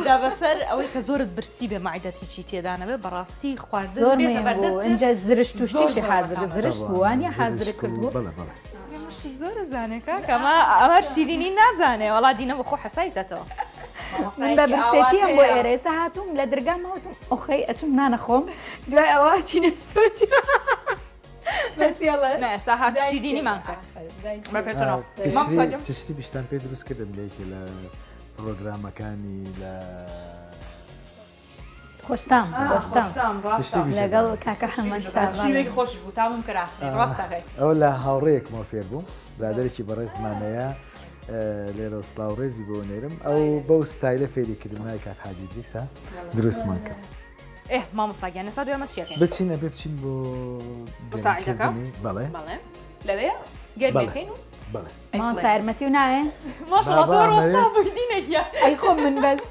جا بەسەر ئەوەی کە زۆرت برسی بێ مەعدەت هیچی تێدا نەبێ بەڕاستی خواردن زۆر بێتە مهم بوو بەردەستت ئینجا زرشت و زۆر شتیشی زۆر حازر بەتامە. زرشت بوو طبعا وانیە حازر زرشک کرد و بوو بەڵێ بەڵێ ئێمەش زۆر ئەزانێ کاکە ئەمە ئەمە شیرینی نازانێ وەڵا دینە بەخۆ حەسایتەتەوە من بە مامۆستایەکی برسێتیم ئاوات بۆ هەیە. ئێرە ئێستا هاتووم لە درگام هاتووم ئۆخەی ئەچم نانەخۆم دوای ئەوە چینە سۆچی بەس یاڵا نا ئێستا هات شیرینیمان کرد بە پێتەنەوە مامۆستا گیان. تشتی بیشتان پێ دروست کردم لە یەکێ لە پرۆگرامەکانی لە خۆشتام خۆشتام خۆشتام ڕاستە تشتی بیش لەگەڵ ئەزانم. کاکە حەمە شابان شیوێکی خۆش بوو تامم کرد ئاخری ڕاستە هەی ئەوە لە هاوڕێیەکمەوە فێر بووم برادەرێکی بەڕێزمانەیە لێرە و سڵاو ڕێزی بۆ نێرم ئەو بەو ستایلە فێری کردم ناوی کاک حاجی ئیدریسە دروستمان کرد ئێ مامۆستا گیان ئێستا دوای ئەمە چی ئەکەین؟ بچین ئەبێ بچین بۆ بۆ ساعیدەکە؟ گەرمکردنی بەڵێ بەڵێ لەوێ گەرمەکەین و بەڵێ مامۆستا یارمەتی و ناوێ ماشەڵڵا تۆ بابا ڕۆستا ئەمەوێت بووی دینە گیان ئەی خۆم من بەس.